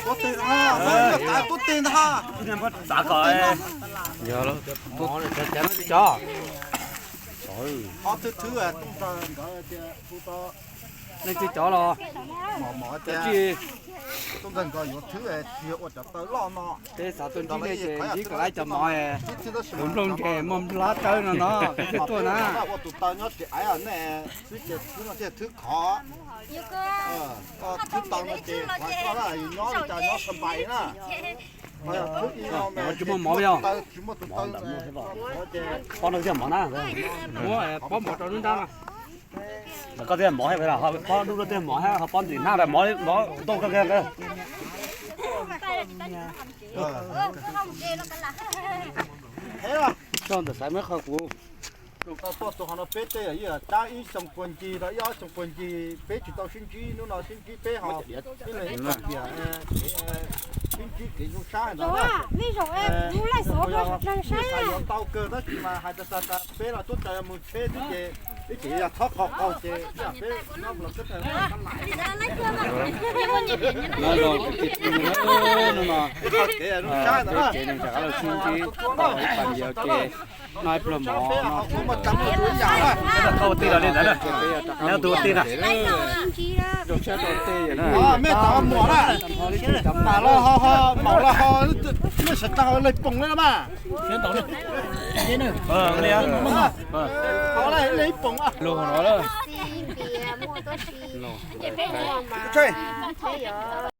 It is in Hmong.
Tuab teg ntag, tuab teg ntag. Xav kom cov, ob thwb thwb, nej tsis cov los, mos mos tias tub ntxawg nkawd yuav thwb tsis yog ua cov taw loj no. Peb xav tuaj ntsib nej ces ntsib kom laib cov mov, tus nplooj ntseg muaj nplab tsawb no no, peb tuaj na. Ua tus taw nyob tsis aiv nej xwb ces thwb no thiaj thwb khov. Thwb tau no ces qhov koj na yus nyob li cas nyob sab npais na. Tsis muaj mov yog, tsis muaj tus taw, pob no thiaj mov na. Muab pob mov rau lub nrab no. Koj thiaj mov, pob dub rau thiaj mov, ho pob ntim hnab rau mov, mov tuaj kawg kawg. Tso ntawm xaiv muab qhov kuv. Tau tuaj tus hov no peb tej yam ib yam tab ib xyoo puag ncig rau ib ob xyoo puag ncig peb tsis tau sib ntsib, hnub no sib ntsib peb ho ib leeg ib qho tiam sib ntsib kev zoo sab ntawd na. Xav yuav tau kawg tab sis mas hais tas tas peb los tuaj tas mus tsheb xwb ces ib tsam yog txhob qaug qaug ces peb nyob los teb. Nyob zoo kwv tij phooj ywg, hnub no peb tsev neeg rov qab los sib ntsib tau ib pas yog ces noj ib pluag mov no thiab. Ua tij los li ntawd na, ua tij na. Rau siab rau tej na. Mam los ho, mam los ho, nej sawv daws ho leej poom na mas. Ho leej ib poom lus no.